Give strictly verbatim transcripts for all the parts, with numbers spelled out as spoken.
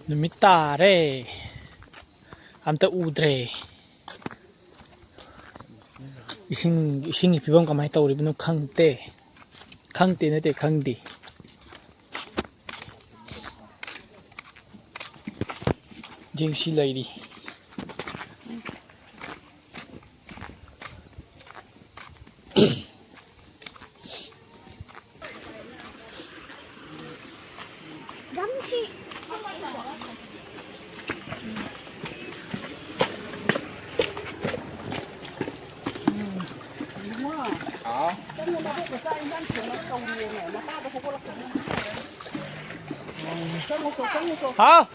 ꯅꯨꯃꯤꯠ ꯇꯥꯔꯦ꯫ ꯑꯝꯇ ꯎꯗ꯭ꯔꯦ꯫ ꯏꯁꯤꯡ, ꯏꯁꯤꯡꯒꯤ ꯐꯤꯕꯝ ꯀꯃꯥꯏꯅ ꯇꯧꯔꯤꯕꯅꯣ ꯈꯪꯗꯦ꯫ ꯈꯪꯗꯦ ꯅꯠꯇꯦ, ꯈꯪꯗꯦ꯫ ꯌꯦꯡꯁꯤ ꯂꯩꯔꯤ꯫ ꯍꯥꯎ꯫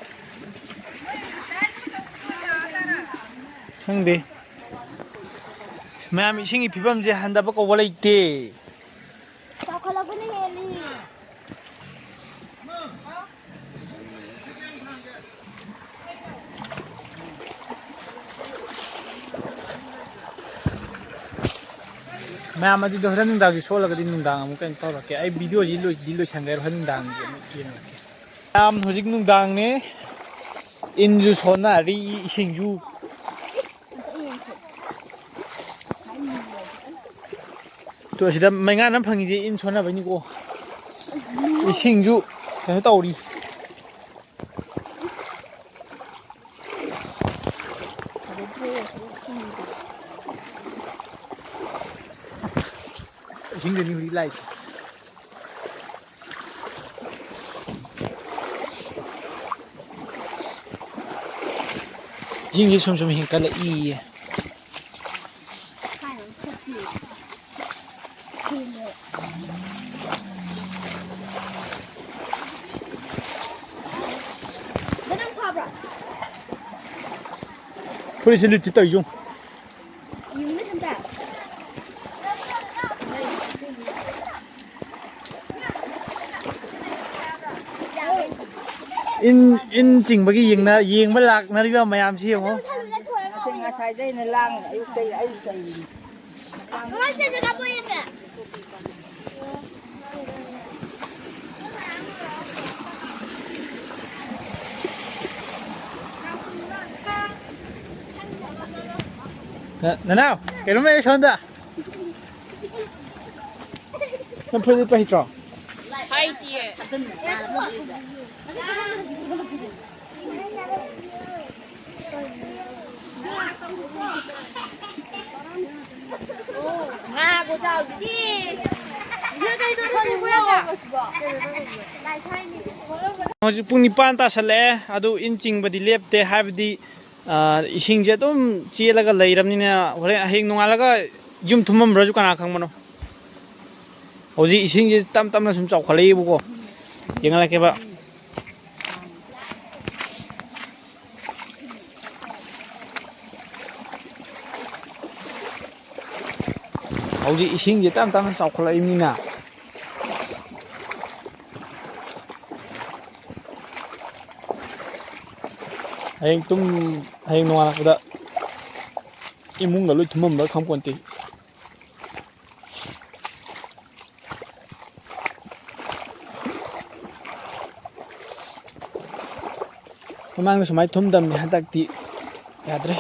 ꯈꯪꯗꯦ꯫ ꯃꯌꯥꯝ, ꯏꯁꯤꯡꯒꯤ ꯐꯤꯕꯝꯁꯦ ꯍꯟꯊꯕ ꯀꯧꯕ ꯂꯩꯇꯦ꯫ ꯆꯥꯎꯈꯠꯂꯛꯄꯅ ꯍꯦꯜꯂꯤ꯫ ꯃꯌꯥꯝ, ꯑꯗꯨꯗꯤ ꯍꯣꯔꯦꯟ ꯅꯨꯡꯗꯥꯡꯒꯤ ꯁꯣꯜꯂꯒꯗꯤ ꯅꯨꯡꯗꯥꯡ ꯑꯃꯨꯛ ꯀꯩꯅꯣ ꯇꯧꯔꯛꯀꯦ꯫ ꯑꯩ ꯚꯤꯗꯤꯑꯣꯁꯤ ꯂꯣꯏꯗꯤ ꯂꯣꯏꯁꯟꯈ꯭ꯔꯦ, ꯍꯣꯔꯦꯟ ꯅꯨꯡꯗꯥꯡꯒꯤ ꯑꯃꯨꯛ ꯌꯦꯡꯉꯛꯀꯦ꯫ ꯃꯌꯥꯝ, ꯍꯧꯖꯤꯛ ꯅꯨꯡꯗꯥꯡꯅꯦ, ꯏꯟꯁꯨ ꯁꯣꯟꯅꯔꯤ, ꯏꯁꯤꯡꯁꯨ꯫ ꯇꯣ, ꯑꯁꯤꯗ ꯃꯩꯉꯥꯟ ꯑꯃ ꯐꯪꯉꯤꯁꯦ ꯏꯟ ꯁꯣꯟꯅꯕꯩꯅꯤꯀꯣ꯫ ꯏꯁꯤꯡꯁꯨ ꯀꯩꯅꯣ ꯇꯧꯔꯤ꯫ ꯏꯁꯤꯡꯗꯅꯤ ꯍꯧꯖꯤꯛ ꯂꯥꯛꯏꯁꯦ꯫ ꯏꯁꯤꯡꯁꯦ ꯁꯨꯝ ꯁꯨꯝ ꯍꯦꯟꯀꯠꯂꯛꯏꯌꯦ꯫ ꯐꯨꯔꯤꯠꯁꯦ ꯂꯤꯠꯇꯤ ꯇꯧꯏꯁꯦ ꯌꯦꯡꯉꯨ꯫ ꯏꯟ, ꯏꯟ ꯆꯤꯡꯕꯒꯤ ꯌꯦꯡꯅ-, ꯌꯦꯡꯕ ꯂꯥꯛꯅꯔꯤꯕ ꯃꯌꯥꯝꯁꯤ ꯌꯦꯡꯉꯣ꯫ ꯉꯁꯥꯏꯗꯩꯅ ꯂꯥꯡꯉꯤ, ꯑꯌꯨꯛꯇꯩ ꯑꯩ ꯆꯩꯔꯤꯅꯤ꯫ ꯀꯃꯥꯏ ꯁꯤꯗ ꯀꯥꯞꯄ ꯌꯦꯡꯒꯦ? ꯅꯅꯥꯎ, ꯀꯩꯅꯣꯝ ꯂꯩꯔꯦ ꯁꯣꯝꯗ꯫ ꯅꯪ ꯐꯨꯔꯤꯠ ꯂꯤꯠꯄ ꯍꯩꯇ꯭ꯔꯣ? ꯍꯩꯇꯤꯌꯦ꯫ ꯉꯥ ꯈꯨꯆꯥꯎꯁꯤꯗꯤ꯫ ꯍꯧꯖꯤꯛ ꯄꯨꯡ ꯅꯤꯄꯥꯟ ꯇꯥꯁꯜꯂꯛꯑꯦ, ꯑꯗꯨ ꯏꯟ ꯆꯤꯡꯕꯗꯤ ꯂꯦꯞꯇꯦ, ꯍꯥꯏꯕꯗꯤ, ꯑ, ꯏꯁꯤꯡꯁꯦ ꯑꯗꯨꯝ ꯆꯦꯜꯂꯒ ꯂꯩꯔꯕꯅꯤꯅ ꯍꯣꯔꯦꯟ ꯍꯌꯦꯡ ꯅꯣꯡꯉꯥꯜꯂꯒ ꯌꯨꯝ ꯊꯨꯝꯃꯝꯕ꯭ꯔꯁꯨ ꯀꯅꯥ ꯈꯪꯕꯅꯣ꯫ ꯍꯧꯖꯤꯛ ꯏꯁꯤꯡꯁꯦ ꯇꯞ ꯇꯞꯅ ꯁꯨꯝ ꯆꯥꯎꯈꯠꯂꯛꯏꯕꯀꯣ, ꯌꯦꯡꯍꯜꯂꯛꯀꯦꯕ꯫ ꯍꯧꯖꯤꯛ ꯏꯁꯤꯡꯁꯦ ꯇꯞ ꯇꯞꯅ ꯆꯥꯎꯈꯠꯂꯛꯏꯕꯅꯤꯅ ꯍꯌꯦꯡ ꯇꯨꯝ-, ꯍꯌꯦꯡ ꯅꯣꯡꯉꯥꯜꯂꯛꯄꯗ ꯏꯃꯨꯡꯒ ꯂꯣꯏ ꯊꯨꯝꯃꯝꯕ꯭ꯔꯥ ꯈꯪꯄꯣꯟꯇꯦ꯫ ꯃꯃꯥꯡꯗ ꯁꯨꯃꯥꯏꯅ ꯊꯨꯝꯗꯕꯅꯤ, ꯍꯟꯗꯛꯇꯤ ꯌꯥꯗ꯭ꯔꯦ꯫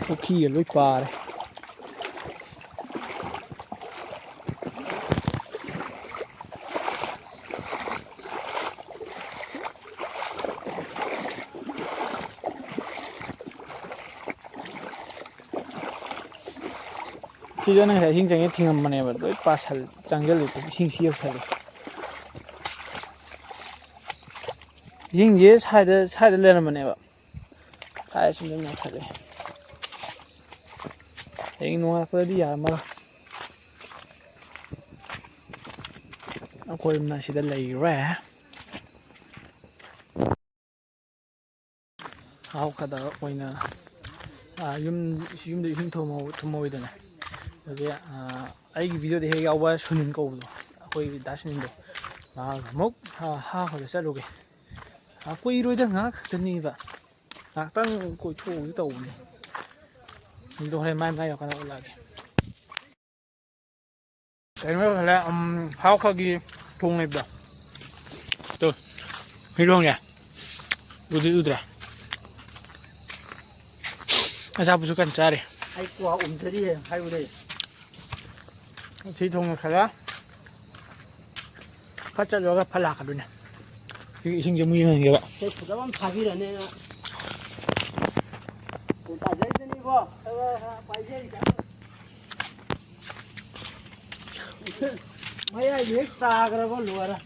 ꯄꯨꯈ꯭ꯔꯤꯒ ꯂꯣꯏ ꯄꯥꯔꯦ꯫ ꯁꯤꯁꯨ ꯑꯩꯅ ꯉꯁꯥꯏ ꯏꯁꯤꯡ ꯆꯪꯉꯦ ꯊꯤꯡꯉꯝꯕꯅꯦꯕ, ꯂꯣꯏ ꯄꯥꯁꯜ-, ꯆꯪꯁꯤꯜꯂꯤ, ꯏꯁꯤꯡ ꯁꯤ ꯌꯧꯁꯜꯂꯤ꯫ ꯏꯁꯤꯡꯁꯦ ꯁ꯭ꯋꯥꯏꯗ, ꯁ꯭ꯋꯥꯏꯗ ꯂꯩꯔꯝꯕꯅꯦꯕ, ꯁ꯭ꯋꯥꯏꯗ ꯁꯨꯝ ꯂꯩꯔꯝꯃꯦ ꯈꯜꯂꯦ꯫ ꯍꯌꯦꯡ ꯅꯣꯡꯉꯥꯜꯂꯛꯄꯗꯗꯤ ꯌꯥꯔꯝꯃꯔꯣꯏ꯫ ꯑꯩꯈꯣꯏꯅ ꯁꯤꯗ ꯂꯩꯔꯦ꯫ ꯍꯥꯎ ꯈꯗ ꯑꯣꯏꯅ, ꯑꯥ, ꯌꯨꯝ, ꯌꯨꯝꯗ ꯏꯁꯤꯡ ꯊꯨꯝꯍꯧ-, ꯊꯨꯝꯍꯧꯋꯤꯗꯅ꯫ ꯑꯗꯨꯗꯤ, ꯑꯥ, ꯑꯩꯒꯤ ꯚꯤꯗꯤꯑꯣꯗ ꯍꯦꯛ ꯌꯥꯎꯕ ꯁꯨꯅꯤꯟ ꯀꯧꯕꯗꯣ, ꯑꯩꯈꯣꯏꯒꯤ ꯗꯥ ꯁꯨꯅꯤꯟꯗꯣ, ꯃꯥꯒ ꯑꯃꯨꯛ, ꯑꯥ, ꯍꯥ ꯈꯣꯏꯕ ꯆꯠꯂꯨꯒꯦ꯫ ꯑꯥ, ꯀꯨꯏꯔꯣꯏꯗ, ꯉꯥꯏꯍꯥꯛ ꯈꯛꯇꯅꯦꯕ꯫ ꯉꯥꯏꯍꯥꯛꯇꯪ ꯀꯣꯏꯊꯣꯛꯎꯒꯦ ꯇꯧꯕꯅꯦ꯫ ꯑꯗꯨꯗꯣ ꯍꯣꯔꯦꯟ ꯃꯥꯏ ꯃꯥꯏ ꯌꯧꯔꯀꯥꯟꯗ ꯎꯠꯂꯛꯑꯒꯦ꯫ ꯀꯩꯅꯣ ꯇꯧꯁꯜꯂꯦ, ꯎꯝ, ꯍꯥꯎꯈꯒꯤ ꯊꯣꯡ ꯂꯩꯕꯗꯣ꯫ ꯇꯨ, ꯃꯤ ꯊꯣꯡꯉꯦ꯫ ꯎꯗꯤ ꯎꯗ꯭ꯔꯦ꯫ ꯑꯆꯥꯄꯣꯠꯁꯨ ꯀꯟꯅ ꯆꯥꯔꯤ꯫ ꯑꯩ ꯀ꯭ꯋꯥ ꯎꯝꯖꯔꯤꯌꯦ ꯍꯥꯏꯕꯗꯩ꯫ ꯁꯤ ꯊꯣꯡꯉꯦ ꯈꯔ꯫ ꯐꯠ ꯆꯠꯂꯨꯔꯒ ꯐꯠ ꯂꯥꯛꯀꯗꯣꯏꯅꯦ꯫ ꯁꯤꯒꯤ ꯏꯁꯤꯡꯁꯦ ꯑꯃꯨꯛ ꯌꯦꯡꯍꯟꯒꯦꯕ꯫ ꯁꯦ ꯐꯖꯕ ꯑꯃ ꯊꯥꯕꯤꯔꯅꯦꯅ꯫ ꯇꯥꯖꯔꯤꯗꯨꯅꯤꯀꯣ꯫ ꯈꯔ ꯈꯔ ꯄꯥꯏꯖꯔꯤꯗ꯫ ꯃꯌꯥꯏꯗ ꯍꯦꯛ ꯇꯥꯈ꯭ꯔꯕ ꯂꯣꯏꯔꯦ꯫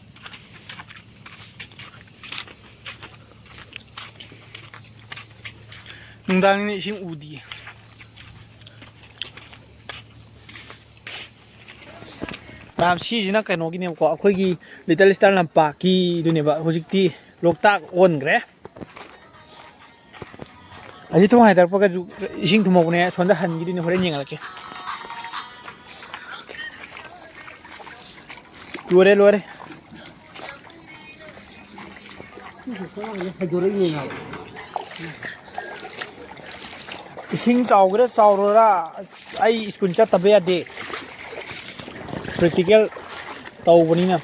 ꯅꯨꯡꯗꯥꯡꯅꯤꯅ ꯏꯁꯤꯡ ꯎꯗꯤꯌꯦ꯫ ꯃꯌꯥꯝ ꯁꯤꯁꯤꯅ ꯀꯩꯅꯣꯒꯤꯅꯦꯕꯀꯣ, ꯑꯩꯈꯣꯏꯒꯤ ꯂꯤꯇꯜ ꯏꯁꯇꯥꯔ ꯂꯝꯄꯥꯛꯀꯤꯗꯨꯅꯦꯕ꯫ ꯍꯧꯖꯤꯛꯇꯤ ꯂꯣꯛꯇꯥꯛ ꯑꯣꯟꯈ꯭ꯔꯦ꯫ ꯑꯁꯤ ꯊꯣꯡ ꯍꯥꯏꯗꯔꯛꯄꯒꯁꯨ ꯏꯁꯤꯡ ꯊꯨꯝꯍꯧꯕꯅꯦ꯫ ꯁꯣꯝꯗ ꯍꯟꯈꯤꯗꯣꯏꯅꯦ, ꯍꯣꯔꯦꯟ ꯌꯦꯡꯉꯛꯀꯦ꯫ ꯂꯣꯏꯔꯦ, ꯂꯣꯏꯔꯦ꯫ ꯍꯩꯗꯣꯔꯛꯏꯅꯦ ꯅꯥꯕ꯫ ꯏꯁꯤꯡ ꯆꯥꯎꯒꯦꯔꯥ ꯆꯥꯎꯔꯣꯔꯥ, ꯑꯁ, ꯑꯩ ꯁ꯭ꯀꯨꯜ ꯆꯠꯇꯕ ꯌꯥꯗꯦ꯫ ꯄ꯭ꯔꯦꯛꯇꯤꯀꯦꯜ ꯇꯧꯕꯅꯤꯅ꯫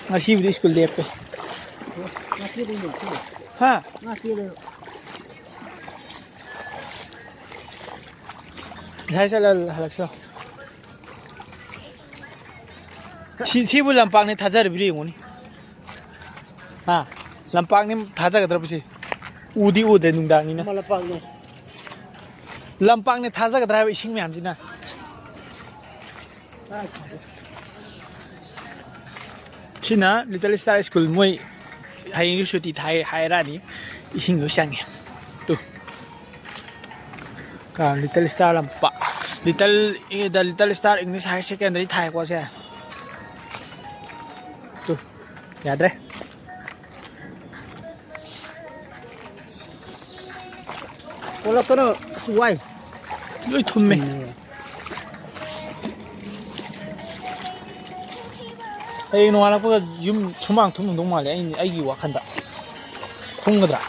ꯉꯁꯤꯕꯨꯗꯤ ꯁ꯭ꯀꯨꯜ ꯂꯦꯞꯄꯦ꯫ ꯉꯁꯤꯗꯤ ꯂꯦꯞꯄꯦ꯫ ꯍꯥ? ꯉꯁꯤꯗꯤ꯫ ꯉꯁꯥꯏ ꯆꯠꯂ ꯍꯜꯂꯛꯁꯤꯔꯣ? ꯁꯤ, ꯁꯤꯕꯨ ꯂꯝꯄꯥꯛꯅꯤ ꯊꯥꯖꯔꯤꯕ꯭ꯔꯥ ꯌꯦꯡꯉꯨꯅꯤ꯫ ꯍꯥ? ꯂꯝꯄꯥꯛꯅꯤ ꯊꯥꯖꯒꯗ꯭ꯔꯕ ꯁꯤ? ꯎꯗꯤ ꯎꯗ꯭ꯔꯦ ꯅꯨꯡꯗꯥꯡꯅꯤꯅ꯫ ꯑꯃ ꯂꯝꯄꯥꯛꯅꯦ꯫ ꯂꯝꯄꯥꯛꯅꯤ ꯊꯥꯖꯒꯗ꯭ꯔꯥ ꯍꯥꯏꯕ ꯏꯁꯤꯡ ꯃꯌꯥꯝꯁꯤꯅ? ꯁꯤꯅ ꯂꯤꯇꯜ ꯏꯁꯇꯥꯔ ꯁ꯭ꯀꯨꯜ, ꯃꯣꯏ ꯍꯌꯦꯡꯁꯨ ꯁꯨꯇꯤ ꯊꯥꯏ ꯍꯥꯏꯔꯛꯑꯅꯤ꯫ ꯏꯁꯤꯡ ꯂꯣꯏ ꯆꯪꯉꯦ꯫ ꯇꯨ꯫ ꯀ-, ꯂꯤꯇꯜ ꯏꯁꯇꯥꯔ ꯂꯝꯄꯥꯛ꯫ ꯂꯤꯇꯜ, ꯑꯦ, ꯗ ꯂꯤꯇꯜ ꯏꯁꯇꯥꯔ ꯏꯪꯂꯤꯁ ꯍꯥꯌꯔ ꯁꯦꯀꯦꯟꯗꯔꯤ ꯊꯥꯏꯀꯣ ꯁꯦ꯫ ꯇꯨ꯫ ꯌꯥꯗ꯭ꯔꯦ꯫ ꯑꯣꯜꯂꯛꯀꯅꯨ, ꯑꯁ, ꯋꯥꯏ꯫ ꯂꯣꯏ ꯊꯨꯝꯃꯦ꯫ ꯎꯝ꯫ ꯍꯌꯦꯡ ꯅꯣꯡꯉꯥꯜꯂꯛꯄꯒ ꯌꯨꯝ ꯁꯨꯃꯥꯡ ꯊꯨꯝꯃꯝꯗꯧ ꯃꯥꯜꯂꯦ, ꯑꯩ, ꯑꯩꯒꯤ ꯋꯥꯈꯟꯗ꯫ ꯊꯨꯝꯒꯗ꯭ꯔꯥ?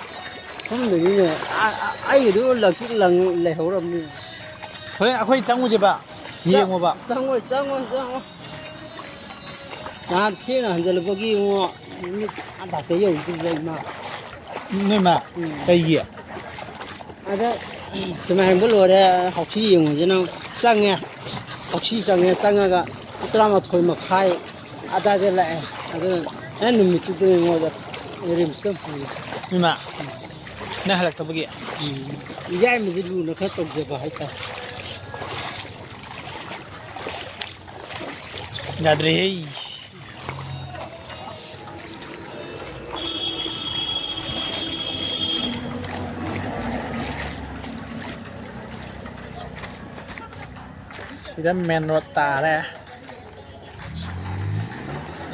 ꯊꯨꯝꯗꯣꯏꯅꯤꯅꯦ꯫ ꯑ-, ꯑ-, ꯑꯩꯒꯤꯗꯨ ꯂꯪꯇ꯭ꯔꯤꯛ ꯂꯪ ꯂꯩꯍꯧꯔꯕꯅꯤ꯫ ꯍꯣꯔꯦꯟ ꯑꯩꯈꯣꯏ ꯆꯪꯉꯨꯁꯦꯕ, ꯆꯪ-, ꯌꯦꯡꯉꯣꯕ꯫ ꯆꯪꯉꯣꯏ, ꯆꯪꯉꯣꯏ, ꯆꯪꯉꯣꯏ꯫ ꯅꯍꯥꯟ ꯊꯦꯡꯅ ꯍꯟꯖꯜꯂꯛꯄꯒꯤ ꯏꯉꯣ, ꯅꯨꯃꯤꯠ ꯑꯥ ꯇꯥꯛꯇ ꯌꯧꯗ꯭ꯔꯤꯕ ꯏꯃꯥ꯫ ꯅꯣꯏ ꯃꯥ? ꯎꯝ꯫ ꯀꯩꯒꯤ? ꯑꯗ ꯁꯤꯃꯥ ꯌꯦꯡꯕ ꯂꯣꯏꯔꯦ, ꯍꯥꯎꯁꯤ ꯌꯦꯡꯉꯨꯁꯤꯅ ꯆꯪꯉꯦ꯫ ꯍꯥꯎꯁꯤ ꯆꯪꯉꯦ, ꯆꯪꯉꯒ ꯇꯔꯥꯃꯥꯊꯣꯏ ꯃꯈꯥꯏ ꯑꯗꯥꯏꯗ ꯂꯥꯛꯑꯦ꯫ ꯑꯗꯨ ꯑꯩ ꯅꯨꯃꯤꯠꯇꯨꯗ ꯑꯩꯉꯣꯟꯗ ꯔꯤꯝꯁꯇ ꯄꯨꯏ꯫ ꯏꯃꯥ, ꯅꯪ ꯍꯜꯂꯛꯇꯕꯒꯤ? ꯎꯝ꯫ ꯌꯥꯏꯃꯁꯦ ꯂꯨꯅ ꯈꯔ ꯇꯧꯖꯕ ꯍꯥꯏꯇꯥꯔꯦ꯫ ꯌꯥꯗ꯭ꯔꯦꯍꯦ꯫ ꯁꯤꯗ ꯃꯦꯟ ꯔꯣꯗ ꯇꯥꯔꯦ꯫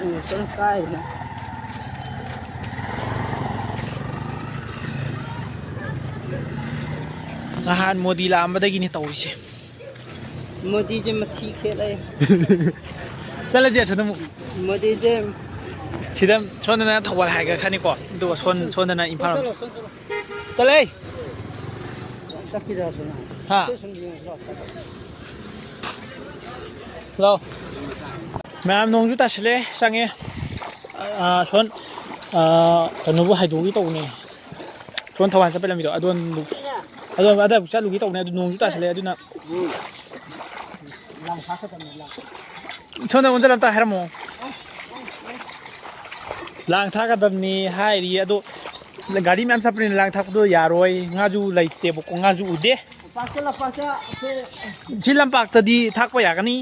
ꯎꯝ, ꯁꯨꯝ ꯀꯥꯏꯗꯅ꯫ ꯅꯍꯥꯟ ꯃꯣꯗꯤ ꯂꯥꯛꯑꯝꯕꯗꯒꯤꯅꯦ ꯇꯧꯔꯤꯁꯦ꯫ ꯃꯣꯗꯤꯁꯦ ꯃꯊꯤ ꯈꯦꯠꯂꯦ꯫ ꯆꯠꯂꯁꯦ ꯑꯁꯣꯝꯗ ꯑꯃꯨꯛ꯫ ꯃꯣꯗꯤꯁꯦ ꯁꯤꯗ ꯁꯣꯝꯗꯅ ꯊꯧꯕꯥꯜ ꯍꯥꯏꯒꯠꯈ꯭ꯔꯅꯤꯀꯣ, ꯑꯗꯨꯒ ꯁꯣꯝ-, ꯁꯣꯝꯗꯅ ꯏꯝꯐꯥꯜ꯫ ꯆꯠꯂꯣ, ꯆꯠꯂꯣ꯫ ꯆꯠꯂꯦ꯫ ꯆꯠꯈꯤꯗ꯭ꯔꯣ ꯑꯗꯨꯅ? ꯍꯥ? ꯁꯤ ꯁꯨꯝ ꯌꯦꯡꯉꯁꯤ ꯂꯥꯛꯑꯣ꯫ ꯂꯥꯛꯑꯣ꯫ ꯃꯌꯥꯝ ꯅꯣꯡꯁꯨ ꯇꯥꯁꯤꯜꯂꯦ, ꯆꯪꯉꯦ꯫ ꯑꯥ, ꯁꯣꯝ, ꯑꯥ, ꯀꯩꯅꯣꯕꯨ ꯍꯥꯏꯗꯣꯛꯈꯤ ꯇꯧꯕꯅꯦ꯫ ꯁꯣꯝ ꯊꯧꯕꯥꯜ ꯆꯠꯄ ꯂꯝꯕꯤꯗꯣ ꯑꯗꯣꯝꯕꯨ, ꯑꯗꯣꯝ ꯑꯗꯥꯏꯕꯨ ꯆꯠꯂꯨꯒꯦ ꯇꯧꯕꯅꯦ, ꯑꯗꯨ ꯅꯣꯡꯁꯨ ꯇꯥꯁꯤꯜꯂꯦ, ꯑꯗꯨꯅ꯫ ꯁꯣꯝꯗ ꯑꯣꯟꯁꯤꯜꯂ ꯑꯝꯇ ꯍꯥꯏꯔꯝꯃꯣ꯫ ꯂꯥꯡ ꯊꯥꯛꯀꯗꯕꯅꯤ ꯍꯥꯏꯔꯤ, ꯑꯗꯣ ꯒꯥꯔꯤ ꯃꯌꯥꯝ ꯆꯠꯄꯅꯤꯅ ꯂꯥꯡ ꯊꯥꯛꯄꯗꯣ ꯌꯥꯔꯣꯏ꯫ ꯉꯥꯁꯨ ꯂꯩꯇꯦꯕꯀꯣ, ꯉꯥꯁꯨ ꯎꯗꯦ꯫ ꯁꯤ ꯂꯝꯄꯥꯛꯇꯗꯤ ꯊꯥꯛꯄ ꯌꯥꯒꯅꯤ꯫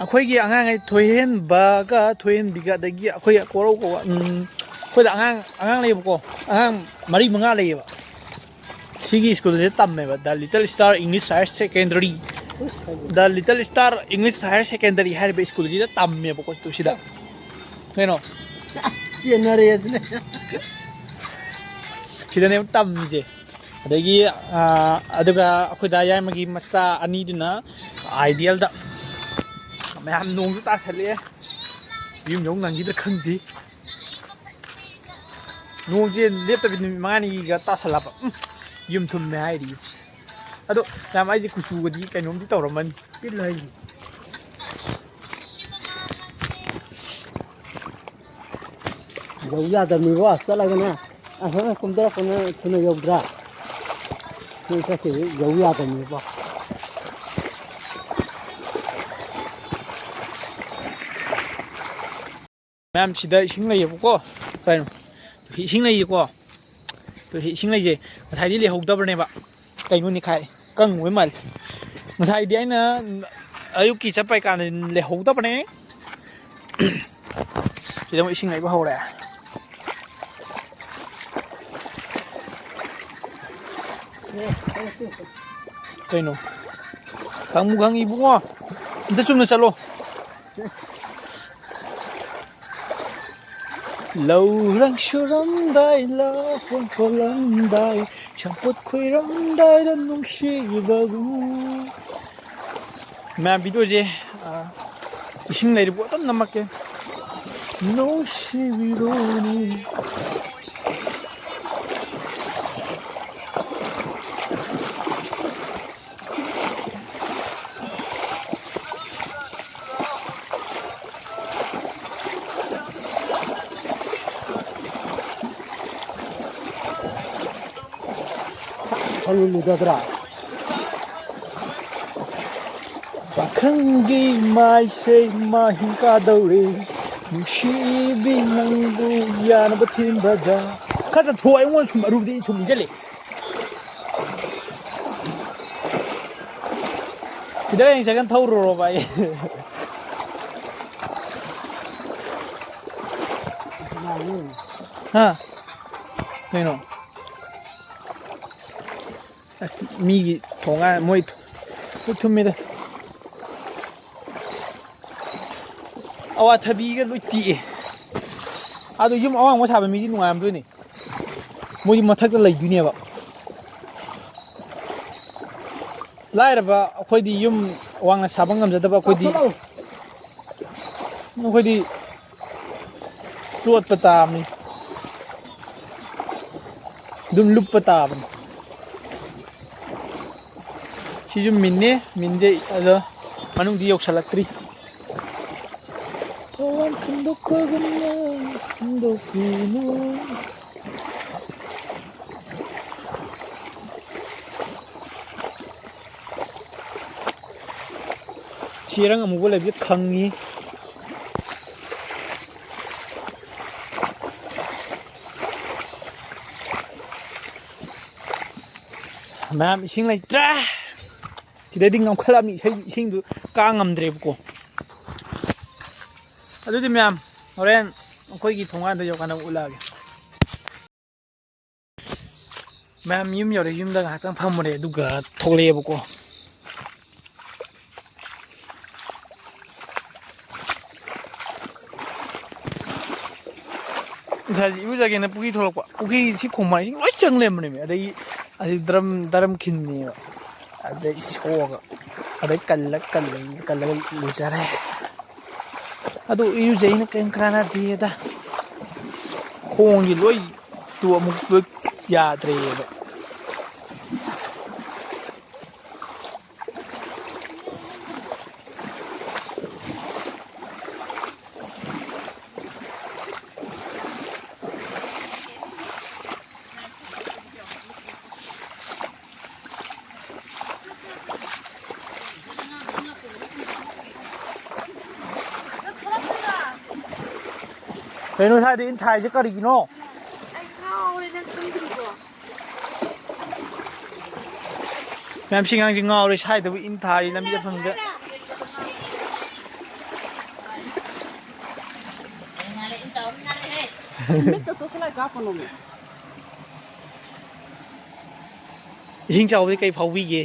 ꯑꯩꯈꯣꯏꯒꯤ ꯑꯉꯥꯡꯈꯩ ꯊꯣꯏꯍꯦꯟꯕꯒ ꯊꯣꯏꯍꯦꯟꯕꯤꯒ, ꯑꯗꯒꯤ ꯑꯩꯈꯣꯏ ꯀꯣꯔꯧ ꯀꯧꯕ, ꯎꯝ, ꯑꯩꯈꯣꯏꯗ ꯑꯉꯥꯡ, ꯑꯉꯥꯡ ꯂꯩꯌꯦꯕꯀꯣ, ꯑꯉꯥꯡ ꯃꯔꯤ ꯃꯉꯥ ꯂꯩꯌꯦꯕ꯫ ꯁꯤꯒꯤ ꯁ꯭ꯀꯨꯜꯁꯤꯗ ꯇꯝꯃꯦꯕ, The Little Star English Higher Secondary꯫ The Little Star English Higher Secondary ꯍꯥꯏꯔꯤꯕ ꯁ꯭ꯀꯨꯜꯁꯤꯗ ꯇꯝꯃꯦꯕꯀꯣ, ꯁꯤꯗ꯫ ꯀꯩꯅꯣ? ꯆꯦꯟꯅꯔꯦ ꯑꯁꯤꯅ꯫ ꯁꯤꯗꯅꯦꯕ ꯇꯝꯃꯤꯁꯦ꯫ ꯑꯗꯒꯤ, ꯑꯥ, ꯑꯗꯨꯒ ꯑꯩꯈꯣꯏ ꯗꯥ ꯌꯥꯏꯃꯒꯤ ꯃꯆꯥ ꯑꯅꯤꯗꯨꯅ ꯑꯥꯏꯗꯤꯌꯦꯜꯗ꯫ ꯃꯌꯥꯝ ꯅꯣꯡꯁꯨ ꯇꯥꯁꯜꯂꯛꯑꯦ꯫ ꯌꯨꯝ ꯌꯧ ꯅꯪꯈꯤꯗ꯭ꯔꯥ ꯈꯪꯗꯦ꯫ ꯅꯣꯡꯁꯦ ꯂꯦꯞꯇꯕꯤ ꯅꯨꯃꯤꯠ ꯃꯉꯥꯅꯤꯒ ꯇꯥꯁꯜꯂꯛꯄ꯫ ꯎꯝ, ꯌꯨꯝ ꯊꯨꯝꯃꯦ ꯍꯥꯏꯔꯤ꯫ ꯑꯗꯣ ꯌꯥꯝ ꯑꯩꯁꯦ ꯀꯨꯆꯨꯒꯗꯤ ꯀꯩꯅꯣꯝꯗꯤ ꯇꯧꯔꯝꯃꯅꯤ꯫ ꯇꯤꯜ ꯍꯥꯏꯁꯦ꯫ ꯌꯧ ꯌꯥꯗꯕꯅꯤꯕꯣ, ꯆꯠꯂꯒꯅꯦ꯫ ꯑꯁꯣꯝꯅ ꯀꯨꯝꯊꯔꯛꯄꯅ ꯊꯨꯅ ꯌꯧꯗ꯭ꯔꯥ? ꯅꯣꯏ ꯆꯠꯈꯤꯕ ꯌꯧ ꯌꯥꯗꯕꯅꯤꯕꯣ꯫ ꯃꯌꯥꯝ, ꯁꯤꯗ ꯏꯁꯤꯡ ꯂꯩꯌꯦꯕꯀꯣ꯫ ꯀꯩꯅꯣ? ꯏꯁꯤꯡ ꯂꯩꯌꯦꯀꯣ꯫ ꯇꯨ ꯏꯁꯤꯡ ꯂꯩꯁꯦ ꯉꯁꯥꯏꯗꯤ ꯂꯩꯍꯧꯗꯕꯅꯦꯕ꯫ ꯀꯩꯅꯣꯅꯤ ꯈꯥꯏ, ꯀꯪꯉꯨꯕꯩ ꯃꯥꯜꯂꯦ꯫ ꯉꯁꯥꯏꯗꯤ ꯑꯩꯅ ꯑꯌꯨꯛꯀꯤ ꯆꯠꯄꯩ ꯀꯥꯟꯗ ꯂꯩꯍꯧꯗꯕꯅꯦ꯫ ꯁꯤꯗ ꯑꯃꯨꯛ ꯏꯁꯤꯡ ꯂꯩꯕ ꯍꯧꯔꯦ꯫ ꯀꯩꯅꯣ? ꯈꯪꯕꯨ ꯈꯪꯉꯤ ꯏꯕꯨꯡꯉꯣ꯫ ꯑꯝꯇ ꯆꯨꯝꯅ ꯆꯠꯂꯣ꯫ ꯂꯧꯔꯪ ꯁꯨꯔꯝꯗꯥꯏ, ꯂꯧ ꯍꯣꯟ ꯈꯣꯠꯂꯝꯗꯥꯏ, ꯁꯝꯄꯣꯠ ꯈꯨꯏꯔꯝꯗꯥꯏꯗ ꯅꯨꯡꯁꯤꯕꯒꯨꯝ꯫ ꯃꯌꯥꯝ, ꯚꯤꯗꯤꯑꯣꯁꯦ, ꯑ, ꯏꯁꯤꯡ ꯂꯩꯔꯤꯕ ꯑꯗꯨꯝ ꯅꯝꯃꯛꯀꯦ꯫ ꯅꯨꯡꯁꯤꯕꯤꯔꯣꯅꯦ꯫ ꯈꯜꯂꯨꯗꯗ꯭ꯔꯥ? ꯄꯥꯈꯪꯒꯤ ꯃꯥꯏꯁꯦ ꯃꯥꯍꯤꯡ ꯀꯥꯗꯧꯔꯦ, ꯅꯨꯡꯁꯤꯕꯤ ꯅꯪꯕꯨ ꯌꯥꯅꯕ ꯊꯤꯟꯕꯗ꯫ ꯈꯔ ꯆꯠꯊꯣꯛꯑꯣ, ꯑꯩꯉꯣꯟꯗ ꯁꯨꯝ ꯑꯔꯨꯕꯗꯤ ꯑꯩ ꯁꯨꯝ ꯏꯟꯁꯤꯜꯂꯦ꯫ ꯁꯤꯗ ꯍꯌꯦꯡ ꯁꯥꯏꯀꯜ ꯊꯧꯔꯨꯔꯣ ꯚꯥꯏ꯫ ꯍꯥ? ꯀꯩꯅꯣ? ꯑꯁ, ꯃꯤꯒꯤ ꯊꯣꯡꯒꯥꯟ, ꯃꯣꯏ ꯊꯨꯝꯃꯤꯗ꯫ ꯑꯋꯥꯊꯕꯤꯒ ꯂꯣꯏ ꯇꯦꯛꯑꯦ꯫ ꯑꯗꯣ ꯌꯨꯝ ꯑꯋꯥꯡꯕ ꯁꯥꯕ ꯃꯤꯗꯤ ꯅꯨꯡꯉꯥꯏꯔꯝꯗꯣꯏꯅꯤ꯫ ꯃꯣꯏꯗꯤ ꯃꯊꯛꯇ ꯂꯩꯗꯣꯏꯅꯦꯕ꯫ ꯂꯥꯏꯔꯕ ꯑꯩꯈꯣꯏꯗꯤ, ꯌꯨꯝ ꯋꯥꯡꯅ ꯁꯥꯕ ꯉꯝꯖꯗꯕ ꯑꯩꯈꯣꯏꯗꯤ, ꯆꯥꯎꯈꯠꯂꯛꯑꯣ꯫ ꯑꯩꯈꯣꯏꯗꯤ ꯆꯣꯠꯄ ꯇꯥꯕꯅꯤ꯫ ꯑꯗꯨꯝ ꯂꯨꯞꯄ ꯇꯥꯕꯅꯤ꯫ ꯁꯤꯁꯨ ꯃꯤꯟꯅꯦ, ꯃꯤꯟꯁꯦ ꯑꯗꯣ ꯃꯅꯨꯡꯗꯤ ꯌꯧꯁꯜꯂꯛꯇ꯭ꯔꯤ꯫ ꯊꯋꯥꯟ ꯈꯟꯗꯣꯛꯄꯒꯨꯝꯅ ꯈꯟꯗꯣꯛꯄꯤꯅꯨ꯫ ꯆꯦꯔꯪ ꯑꯃꯨꯕ ꯂꯩꯕꯁꯦ ꯈꯪꯉꯤ꯫ ꯃꯌꯥꯝ, ꯏꯁꯤꯡ ꯂꯩꯇ꯭ꯔꯦ꯫ ꯁꯤꯗꯩꯗꯤ ꯉꯝꯈꯠꯂꯛꯑꯕꯅꯤ, ꯏꯁꯩ, ꯏꯁꯤꯡꯗꯨ ꯀꯥ ꯉꯝꯗ꯭ꯔꯦꯕꯀꯣ꯫ ꯑꯗꯨꯗꯤ ꯃꯌꯥꯝ, ꯍꯣꯔꯦꯟ ꯑꯩꯈꯣꯏꯒꯤ ꯊꯣꯡꯒꯥꯟꯗ ꯌꯧꯔꯀꯥꯟꯗ ꯑꯃꯨꯛ ꯎꯠꯂꯛꯑꯒꯦ꯫ ꯃꯌꯥꯝ, ꯌꯨꯝ ꯌꯧꯔꯦ꯫ ꯌꯨꯝꯗ ꯉꯥꯏꯍꯥꯛꯇꯪ ꯐꯝꯃꯨꯔꯦ, ꯑꯗꯨꯒ ꯊꯣꯛꯂꯛꯑꯦꯕꯀꯣ꯫ ꯉꯁꯥꯏꯁꯦ ꯏꯔꯨꯖꯒꯦꯅ ꯄꯨꯈ꯭ꯔꯤ ꯊꯣꯛꯂꯛꯄ, ꯄꯨꯈ꯭ꯔꯤ ꯁꯤ ꯈꯣꯡꯕꯥꯟ ꯏꯁꯤꯡ ꯂꯣꯏ ꯆꯪ ꯂꯩꯔꯝꯕꯅꯦꯃꯤ꯫ ꯑꯗꯒꯤ ꯑꯁꯤ ꯗ꯭ꯔꯝ, ꯗ꯭ꯔꯝ ꯈꯤꯟꯕꯅꯦꯕ, ꯑꯗꯩ ꯁꯣꯛꯑꯒ, ꯑꯗꯩ ꯀꯜꯂ ꯀꯜꯂ ꯀꯜꯂꯒ ꯂꯨꯖꯔꯦ꯫ ꯑꯗꯨ ꯏꯔꯨꯖꯩꯅ ꯀꯔꯤꯝ ꯀꯥꯟꯅꯗꯦꯗ꯫ ꯈꯣꯡꯁꯤ ꯂꯣꯏ ꯇꯨ ꯑꯃꯨꯛ ꯂꯣꯏ ꯌꯥꯗ꯭ꯔꯦꯕ꯫ ꯀꯩꯅꯣ ꯁ꯭ꯋꯥꯏꯗ ꯏꯟ ꯊꯥꯏꯁꯦ ꯀꯔꯤꯒꯤꯅꯣ? ꯑꯩ ꯉꯥꯎꯔꯦ, ꯅꯪ ꯈꯪꯗ꯭ꯔꯤꯕꯣ? ꯃꯌꯥꯝ, ꯁꯤ ꯑꯉꯥꯡꯁꯤ ꯉꯥꯎꯔꯦ, ꯁ꯭ꯋꯥꯏꯗꯕꯨ ꯏꯟ ꯊꯥꯔꯤ, ꯂꯝꯕꯤ ꯆꯠꯐꯝꯁꯤꯗ꯫ ꯃꯤꯠꯇ torch light ꯀꯥꯞꯄꯅꯣꯃꯤ꯫ ꯏꯁꯤꯡ ꯆꯥꯎꯕꯗꯤ ꯀꯩ ꯐꯥꯎꯕꯤꯒꯦ?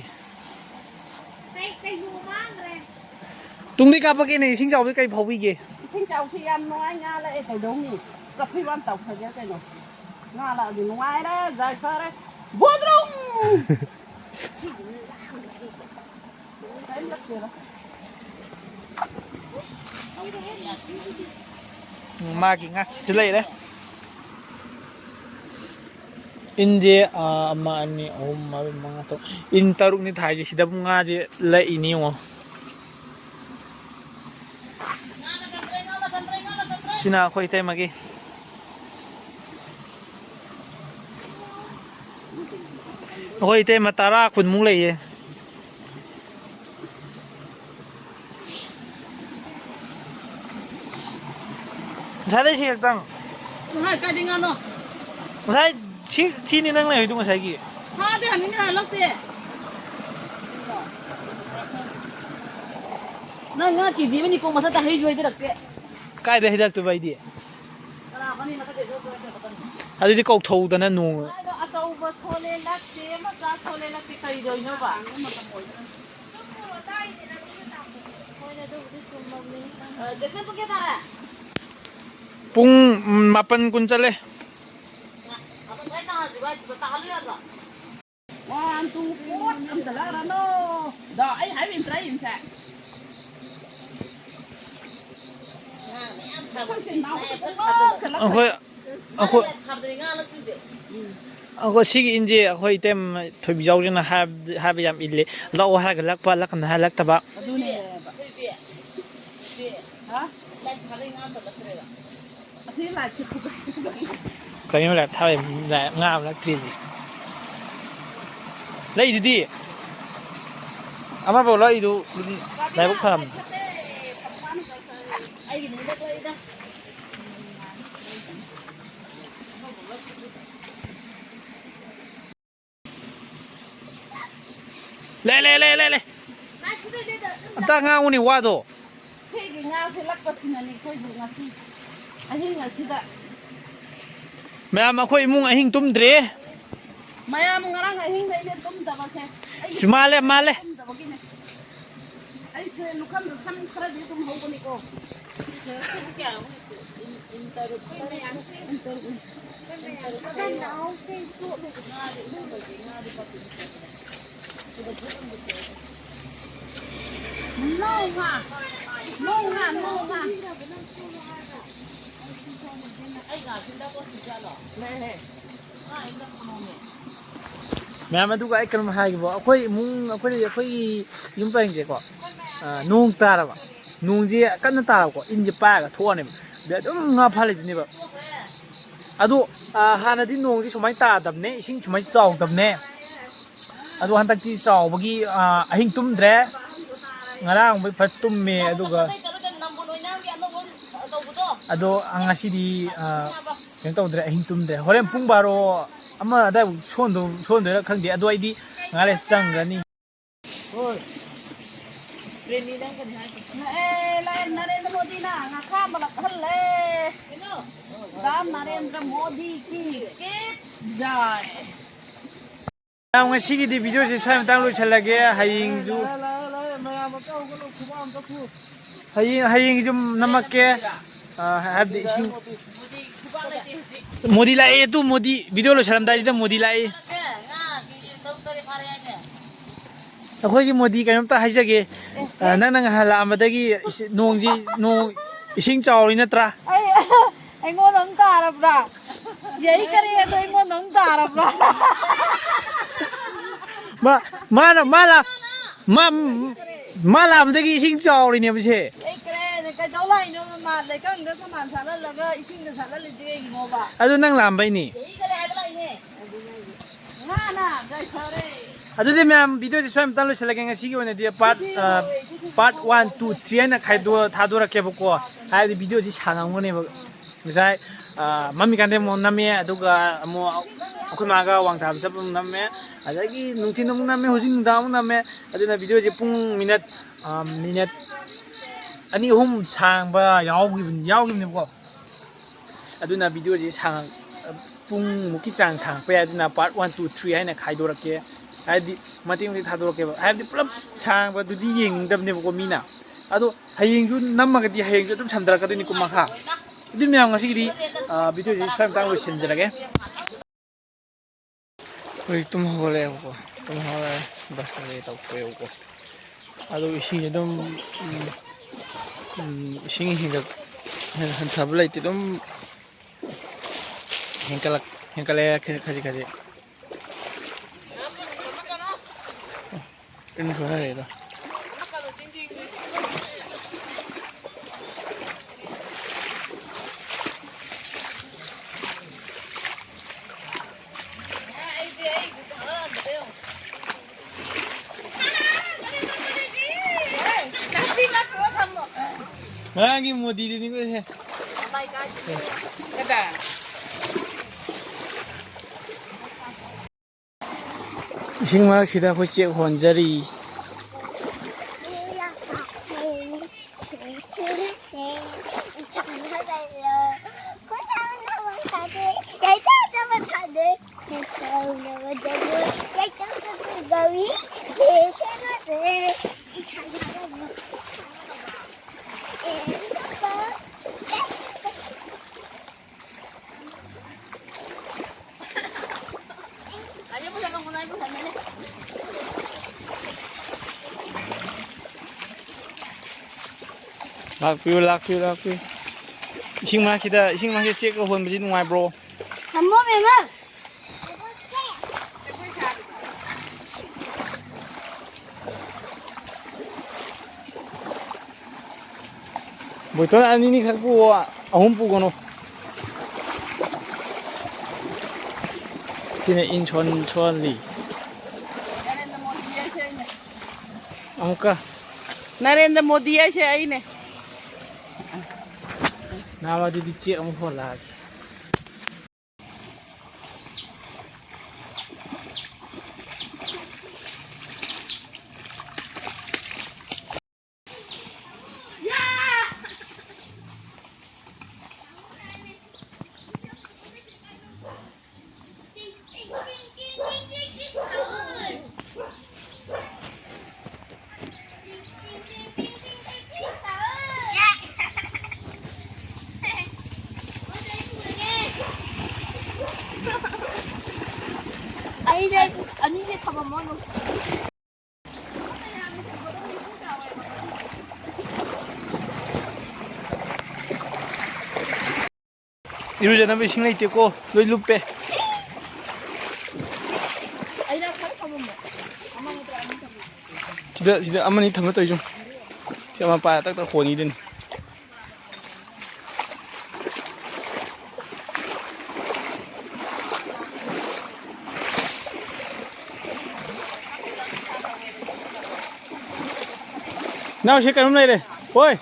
ꯀꯩ, ꯀꯩꯁꯨ ꯃꯥꯡꯗ꯭ꯔꯦ꯫ ꯇꯨꯡꯗꯩ ꯀꯥꯞꯄꯛꯀꯦꯅꯦ, ꯏꯁꯤꯡ ꯆꯥꯎꯕꯗꯤ ꯀꯩ ꯐꯥꯎꯕꯤꯒꯦ? ꯏꯁꯤꯡ ꯆꯥꯎꯁꯤ ꯌꯥꯝ ꯅꯨꯡꯉꯥꯏ, ꯉꯥ ꯂꯛꯑꯦ ꯀꯩꯗꯧꯅꯤ? ꯆꯐꯨ ꯑꯃ ꯇꯧꯈ꯭ꯔꯒꯦ ꯀꯩꯅꯣ꯫ ꯉꯥ ꯂꯛꯑꯗꯤ ꯅꯨꯡꯉꯥꯏꯔꯦ, ꯌꯥꯏꯐꯔꯦ꯫ ꯕꯣꯗ꯭ꯔꯨꯝ! ꯀꯩꯝ ꯂꯛꯇꯦꯗ꯫ ꯎꯝ, ꯃꯥꯒꯤ ꯉꯥꯁꯤ ꯂꯩꯔꯦ꯫ ꯏꯟꯁꯦ, ꯑꯥ, ꯑꯃ, ꯑꯅꯤ, ꯑꯍꯨꯝ, ꯃꯔꯤ, ꯃꯉꯥ, ꯇꯔꯨꯛ꯫ ꯏꯟ ꯇꯔꯨꯛꯅꯤ ꯊꯥꯏꯁꯦ, ꯁꯤꯗꯕꯨ ꯉꯥꯁꯦ ꯂꯛꯏꯅꯤ ꯌꯦꯡꯉꯣ꯫ ꯁꯤꯅ ꯑꯩꯈꯣꯏ ꯏꯇꯩꯃꯒꯤ꯫ ꯑꯩꯈꯣꯏ ꯏꯇꯩꯃ ꯇꯔꯥ ꯀꯨꯟꯃꯨꯛ ꯂꯩꯌꯦ꯫ ꯉꯁꯥꯏꯗꯩ ꯁꯤ ꯈꯛꯇꯪ꯫ ꯉꯁꯥꯏ ꯀꯥꯏꯗꯩ ꯉꯥꯅꯣ? ꯉꯁꯥꯏ ꯁꯤ, ꯁꯤꯅꯤ ꯅꯪ ꯂꯩꯔꯤꯗꯣ ꯉꯁꯥꯏꯒꯤ꯫ ꯐꯥꯗꯦ ꯍꯪꯉꯤꯅꯦ, ꯍꯜꯂꯛꯇꯦ꯫ ꯅꯪ ꯉꯥ ꯀꯦꯖꯤ ꯑꯃꯅꯤꯀꯣ ꯃꯊꯛꯇ ꯍꯩꯁꯨ ꯍꯩꯗꯔꯛꯇꯦ꯫ ꯀꯥꯏꯗ ꯍꯩꯗꯔꯛꯇꯣꯏꯕ ꯑꯩꯗꯤ? ꯀꯅꯥ ꯈꯪꯅꯤ ꯃꯊꯛꯇ ꯍꯩꯗꯔꯛꯇꯣꯏꯔ ꯈꯪꯗꯦ꯫ ꯑꯗꯨꯗꯤ ꯀꯧꯊꯧꯗꯅ ꯅꯣꯡ꯫ ꯍꯥꯏꯗꯣ ꯑꯆꯧꯕ ꯁꯣꯜꯂꯦ ꯂꯛꯇꯦ, ꯃꯆꯥ ꯁꯣꯜꯂꯦ ꯂꯛꯇꯦ, ꯀꯔꯤꯗꯧꯔꯤꯅꯣꯕ? ꯄꯨꯡ ꯃꯥꯄꯟ ꯀꯨꯟ ꯆꯠꯂꯦ꯫ One, two, four, ꯑꯝꯇ ꯂꯥꯛꯑꯔꯅꯣ꯫ ꯗꯣ, ꯑꯩ ꯍꯥꯏꯕ ꯏꯟꯇ꯭ꯔꯥ ꯏꯟꯁꯦ꯫ ꯑꯩꯈꯣꯏ, ꯑꯩꯈꯣꯏ, ꯑꯩꯈꯣꯏ ꯁꯤꯒꯤ ꯏꯟꯁꯦ ꯑꯩꯈꯣꯏ ꯏꯇꯩꯃ ꯊꯣꯏꯕꯤꯖꯥꯎꯁꯤꯅ ꯍꯥꯏꯕ, ꯍꯥꯏꯕ ꯌꯥꯝ ꯏꯜꯂꯦ꯫ ꯂꯥꯛꯑꯣ ꯍꯥꯏꯔꯒ ꯂꯥꯛꯄ, ꯂꯥꯛꯀꯅꯨ ꯍꯥꯏꯔ ꯂꯥꯛꯇꯕ꯫ ꯑꯗꯨꯅꯦꯕ꯫ ꯍꯥ? ꯑꯁꯤ ꯂꯥꯏꯠꯁꯦ ꯐꯖꯩ꯫ ꯀꯩꯅꯣ ꯂꯥꯏꯠ ꯊꯥꯕꯩ ꯂꯥꯏꯠ ꯉꯥ ꯑꯃ ꯂꯛꯇ꯭ꯔꯤꯁꯦ? ꯂꯩꯗꯨꯗꯤ꯫ ꯑꯃꯐꯥꯎ ꯂꯥꯛꯏꯗꯨ ꯂꯥꯏꯕꯛ ꯐꯔꯝꯅꯦ꯫ ꯑꯩꯒꯤ ꯅꯨꯃꯤꯠꯇ ꯊꯣꯛꯏꯗ꯫ ꯂꯦ, ꯂꯦ, ꯂꯦ, ꯂꯦ, ꯂꯦ꯫ ꯑꯝꯇ ꯉꯥꯡꯉꯨꯅꯦ ꯋꯥꯗꯣ꯫ ꯁꯤꯒꯤ ꯉꯥꯁꯦ ꯂꯛꯄꯁꯤꯅꯅꯤ ꯑꯩꯈꯣꯏꯕꯨ ꯉꯁꯤ ꯑꯍꯤꯡ ꯑꯁꯤꯗ꯫ ꯃꯌꯥꯝ, ꯑꯩꯈꯣꯏ ꯏꯃꯨꯡ ꯑꯍꯤꯡ ꯇꯨꯝꯗ꯭ꯔꯦ꯫ ꯃꯌꯥꯝ ꯉꯔꯥꯡ ꯑꯍꯤꯡꯗꯩꯅꯦ ꯇꯨꯝꯗꯕꯁꯦ꯫ ꯑꯩꯒꯤ ꯁꯤ ꯃꯥꯜꯂꯦ, ꯃꯥꯜꯂꯦ꯫ ꯇꯨꯝꯗꯕꯒꯤꯅꯦ꯫ ꯑꯩꯁꯦ ꯂꯨꯈꯝꯗ ꯁꯝ ꯈꯔꯗꯤ ꯑꯗꯨꯝ ꯍꯧꯕꯅꯤꯀꯣ꯫ ꯁꯤꯕꯨ ꯀꯌꯥꯅꯣ ꯍꯧꯖꯤꯛꯁꯦ? ꯏꯟ, ꯏꯟ ꯇꯔꯨꯛ꯫ ꯏꯟ ꯇꯔꯨꯛꯅꯤ꯫ ꯏꯟ ꯇꯔꯨꯛ꯫ ꯉꯥꯗꯤ ꯏꯅꯝꯕꯒꯤ ꯉꯥꯗꯤ ꯄꯥꯛꯄꯤ꯫ ꯅꯣ ꯉꯥ꯫ ꯅꯣ ꯉꯥ, ꯅꯣ ꯉꯥ꯫ ꯑꯩ ꯉꯥ ꯁꯤꯟꯗ ꯀꯣꯠꯈꯤꯖꯥꯠꯂꯣ? ꯂꯩꯍꯦ꯫ ꯃꯌꯥꯝ, ꯑꯗꯨꯒ ꯑꯩ ꯀꯩꯅꯣꯝ ꯍꯥꯏꯒꯦꯕ, ꯑꯩꯈꯣꯏ ꯏꯃꯨꯡ, ꯑꯩꯈꯣꯏ, ꯑꯩꯈꯣꯏꯒꯤ ꯌꯨꯝ ꯄꯔꯦꯡꯁꯦꯀꯣ, ꯑ, ꯅꯣꯡ ꯇꯥꯔꯕ, ꯅꯣꯡꯁꯦ ꯀꯟꯅ ꯇꯥꯔꯕꯀꯣ, ꯏꯟꯁꯦ ꯄꯥꯏꯔꯒ ꯊꯣꯛꯑꯅꯦꯕ꯫ ꯑꯗꯨꯝ ꯉꯥ ꯐꯥ ꯂꯩꯗꯣꯏꯅꯦꯕ꯫ ꯑꯗꯣ, ꯑ, ꯍꯥꯟꯅꯗꯤ ꯅꯣꯡꯁꯤ ꯁꯨꯃꯥꯏꯅ ꯇꯥꯗꯕꯅꯦ, ꯏꯁꯤꯡ ꯁꯨꯃꯥꯏꯅ ꯆꯥꯎꯗꯕꯅꯦ꯫ ꯑꯗꯣ ꯍꯟꯗꯛꯇꯤ ꯆꯥꯎꯕꯒꯤ, ꯑ, ꯑꯍꯤꯡ ꯇꯨꯝꯗ꯭ꯔꯦ꯫ ꯉꯔꯥꯡ ꯐꯖ ꯇꯨꯝꯃꯦ, ꯑꯗꯨꯒ ꯑꯗꯣ ꯉꯁꯤꯗꯤ, ꯑ, ꯀꯩꯅꯣ ꯇꯧꯗ꯭ꯔꯦ, ꯑꯍꯤꯡ ꯇꯨꯝꯗ꯭ꯔꯦ꯫ ꯍꯣꯔꯦꯟ ꯄꯨꯡ ꯕꯥꯔꯣ, ꯑꯃ ꯑꯗꯥꯏꯃꯨꯛ ꯁꯣꯟꯗꯣꯏꯔꯥ ꯈꯪꯗꯦ꯫ ꯑꯗꯣ ꯑꯩꯗꯤ ꯉꯥꯏꯍꯥꯛ ꯂꯩꯔ ꯆꯪꯈ꯭ꯔꯅꯤ꯫ ꯂꯥꯛꯑꯦ, ꯂꯥꯛꯑꯦ, ꯅꯔꯦꯟꯗ꯭ꯔ ꯃꯣꯗꯤꯅ ꯉꯥꯈꯥ ꯑꯃ ꯂꯥꯛꯍꯜꯂꯦ꯫ ꯔꯥꯝ ꯅꯔꯦꯟꯗ꯭ꯔ ꯃꯣꯗꯤ ꯀꯤ ꯀꯤꯠ ꯖꯥꯏ꯫ ꯃꯌꯥꯝ, ꯉꯁꯤꯒꯤꯗꯤ video ꯁꯦ ꯁ꯭ꯋꯥꯏ ꯃꯇꯥꯡ ꯂꯣꯏꯁꯤꯜꯂꯒꯦ꯫ ꯍꯌꯦꯡꯁꯨ, ꯍꯌꯦꯡ, ꯍꯌꯦꯡꯁꯨ ꯅꯝꯃꯛꯀꯦ꯫ ꯑ, ꯍꯥꯏꯕꯗꯤ ꯏꯁꯤꯡ, ꯃꯣꯗꯤ ꯂꯥꯛꯑꯦ, ꯇꯨ ꯃꯣꯗꯤ, video ꯂꯣꯏꯁꯤꯜꯂꯝꯗꯥꯏꯁꯤꯗ ꯃꯣꯗꯤ ꯂꯥꯛꯑꯦ꯫ ꯑꯩꯈꯣꯏꯒꯤ ꯃꯣꯗꯤ ꯀꯩꯅꯣꯝꯇ ꯍꯥꯏꯖꯒꯦ꯫ ꯑ, ꯅꯪꯅ ꯉꯍꯥꯟ ꯂꯥꯛꯑꯝꯕꯗꯒꯤ ꯏꯁꯤ-, ꯅꯣꯡꯁꯤ, ꯅꯣꯡ, ꯏꯁꯤꯡ ꯆꯥꯎꯔꯤ ꯅꯠꯇ꯭ꯔꯥ? ꯑꯩ, ꯑꯩꯉꯣꯟꯗ ꯑꯃꯨꯛ ꯇꯥꯔꯕ꯭ꯔꯥ? ꯌꯥꯏ ꯀꯔꯤ ꯑꯗꯣ ꯑꯩꯉꯣꯟꯗ ꯑꯃꯨꯛ ꯇꯥꯔꯕ꯭ꯔꯥ? ꯃꯥ, ꯃꯥꯅ, ꯃꯥ ꯂꯥ-, ꯃꯥ, ꯃꯥ ꯂꯥꯛꯑꯝꯕꯗꯒꯤ ꯏꯁꯤꯡ ꯆꯥꯎꯔꯤꯅꯦꯕ ꯁꯦ꯫ ꯌꯥꯏ ꯀꯔꯤ? ꯀꯩꯗꯧ ꯂꯥꯛꯏꯅꯣꯕ? ꯃꯥ ꯂꯩꯀꯪꯗ ꯁꯥꯃꯥꯟ ꯁꯥꯠꯍꯜꯂꯒ ꯏꯁꯤꯡꯗ ꯁꯥꯠꯍꯜꯂꯤꯁꯦ ꯀꯩꯒꯤꯅꯣꯕ? ꯑꯗꯨ ꯅꯪ ꯂꯥꯛꯑꯝꯕꯩꯅꯤ꯫ ꯌꯥꯏ ꯀꯔꯤ ꯍꯥꯏꯕ ꯂꯥꯛꯏꯅꯦ? ꯉꯥꯅ ꯒꯥꯏꯊꯔꯦ꯫ ꯑꯗꯨꯗꯤ ꯃꯌꯥꯝ, video ꯁꯦ ꯁ꯭ꯋꯥꯏ ꯃꯇꯥꯡ ꯂꯣꯏꯁꯤꯜꯂꯒꯦ꯫ ꯉꯁꯤꯒꯤ ꯑꯣꯏꯅꯗꯤ part, ꯑ, part one, two, three ꯍꯥꯏꯅ ꯈꯥꯏꯗꯣꯛ-, ꯊꯥꯗꯣꯔꯛꯀꯦꯕꯀꯣ꯫ ꯍꯥꯏꯕꯗꯤ video ꯁꯤ ꯁꯥꯡꯉꯝꯒꯅꯦꯕ꯫ ꯉꯁꯥꯏ, ꯑ, ꯃꯝꯃꯤꯀꯥꯟꯗ ꯑꯃꯨꯛ ꯅꯝꯃꯦ, ꯑꯗꯨꯒ ꯑꯃꯨꯛ ꯑꯩꯈꯣꯏ ꯃꯥꯒ ꯋꯥꯡ ꯊꯥꯕ ꯆꯠꯄ ꯑꯃꯨꯛ ꯅꯝꯃꯦ, ꯑꯗꯒꯤ ꯅꯨꯡꯊꯤꯟ ꯑꯃꯨꯛ ꯅꯝꯃꯦ, ꯍꯧꯖꯤꯛ ꯅꯨꯡꯗꯥꯡ ꯑꯃꯨꯛ ꯅꯝꯃꯦ꯫ ꯑꯗꯨꯅ video ꯁꯦ ꯄꯨꯡ minute, ꯑ, minute ꯑꯅꯤ ꯑꯍꯨꯝ ꯁꯥꯡꯕ ꯌꯥꯎꯈꯤꯕ-, ꯌꯥꯎꯈꯤꯕꯅꯦꯕꯀꯣ꯫ ꯑꯗꯨꯅ video ꯁꯤ ꯁꯥꯡ-, ꯄꯨꯡꯃꯨꯛꯀꯤ ꯆꯥꯡ ꯁꯥꯡꯉꯛꯄ ꯌꯥꯏ꯫ ꯑꯗꯨꯅ part one, two, three ꯍꯥꯏꯅ ꯈꯥꯏꯗꯣꯔꯛꯀꯦ꯫ ꯍꯥꯏꯕꯗꯤ ꯃꯇꯦꯛ ꯃꯇꯦꯛ ꯊꯥꯗꯣꯔꯛꯀꯦꯕ꯫ ꯍꯥꯏꯕꯗꯤ ꯄꯨꯂꯞ ꯁꯥꯡꯕꯗꯨꯗꯤ ꯌꯦꯡꯅꯤꯡꯗꯕꯅꯦꯕꯀꯣ ꯃꯤꯅ꯫ ꯑꯗꯣ ꯍꯌꯦꯡꯁꯨ ꯅꯝꯃꯒꯗꯤ ꯍꯌꯦꯡꯁꯨ ꯑꯗꯨꯝ ꯁꯟꯊꯔꯛꯀꯗꯣꯏꯅꯤꯀꯣ ꯃꯈꯥ꯫ ꯑꯗꯨ ꯃꯌꯥꯝ, ꯉꯁꯤꯒꯤꯗꯤ, ꯑ, video ꯁꯤ ꯁ꯭ꯋꯥꯏ ꯃꯇꯥꯡ ꯂꯣꯏꯁꯤꯟꯖꯔꯒꯦ꯫ ꯑꯩꯈꯣꯏ ꯇꯨꯝ ꯍꯧꯒꯠꯂꯛꯑꯦꯕꯀꯣ꯫ ꯇꯨꯝ ꯍꯧꯒꯠꯂꯛꯑꯦ꯫ Brush ꯀꯩꯀꯩ ꯇꯧꯊꯣꯛꯑꯦꯕꯀꯣ꯫ ꯑꯗꯨ ꯏꯁꯤꯡꯁꯦ ꯑꯗꯨꯝ, ꯎꯝ, ꯎꯝ, ꯏꯁꯤꯡ ꯍꯦꯟꯒꯠ-, ꯍꯦꯟ-, ꯍꯟꯊꯕ ꯂꯩꯇꯦ꯫ ꯑꯗꯨꯝ ꯍꯦꯟꯀꯠꯂꯛ-, ꯍꯦꯟꯀꯠꯂꯛꯑꯦ ꯈꯖꯤꯛ ꯈꯖꯤꯛ꯫ ꯏꯟ ꯁꯣꯟꯅꯔꯦꯗ꯫ ꯉꯔꯥꯡꯒꯤ ꯃꯣꯗꯤꯗꯨꯅꯤꯀꯣ ꯁꯦ꯫ ꯏꯁꯤꯡ ꯃꯔꯛꯁꯤꯗ ꯑꯩꯈꯣꯏ ꯆꯦꯛ ꯍꯣꯟꯖꯔꯤ꯫ ꯂꯥꯛꯄꯤꯌꯨ, ꯂꯥꯛꯄꯤꯌꯨ, ꯂꯥꯛꯄꯤꯌꯨ꯫ ꯏꯁꯤꯡ ꯃꯔꯛꯁꯤꯗ, ꯏꯁꯤꯡ ꯃꯔꯛꯁꯤꯗ ꯆꯦꯛꯀ ꯍꯣꯟꯕꯁꯤ ꯅꯨꯡꯉꯥꯏꯕ꯭ꯔꯣ? ꯊꯝꯃꯣ, ꯕꯦꯝꯃ꯫ ꯕꯣꯏꯇꯣꯟ, ꯑꯅꯤꯅꯤ ꯈꯛ ꯄꯨꯑꯣ, ꯑꯍꯨꯝ ꯄꯨꯒꯅꯨ꯫ ꯁꯤꯅ ꯏꯟ ꯁꯣꯟ-, ꯁꯣꯜꯂꯤ꯫ ꯑꯃꯨꯛꯀ꯫ ꯅꯔꯦꯟꯗ꯭ꯔ ꯃꯣꯗꯤ ꯍꯥꯏꯁꯦ ꯑꯩꯅꯦ꯫ ꯅꯥꯕ, ꯑꯗꯨꯗꯤ ꯆꯦꯛ ꯑꯃꯨꯛ ꯍꯣꯜꯂꯛꯑꯒꯦ꯫ ꯑꯩꯁꯦ ꯑꯅꯤꯁꯦ ꯊꯝꯃꯝꯃꯣ ꯑꯗꯨꯝ꯫ ꯏꯔꯨꯖꯅꯕ ꯏꯁꯤꯡ ꯂꯩꯇꯦꯀꯣ, ꯂꯣꯏ ꯂꯨꯞꯄꯦ꯫ ꯁꯤꯗ, ꯁꯤꯗ ꯑꯃꯅꯤ ꯊꯝꯕ ꯇꯧꯔꯤꯁꯨ꯫ ꯁꯤ ꯑꯃ ꯄꯥꯏꯔ ꯇꯛ ꯇꯛ ꯍꯣꯟꯈꯤꯗꯣꯏꯅꯤ꯫ ꯅꯥꯎ, ꯁꯤ ꯀꯩꯅꯣꯝ ꯂꯩꯔꯦ꯫ ꯍꯣꯏ꯫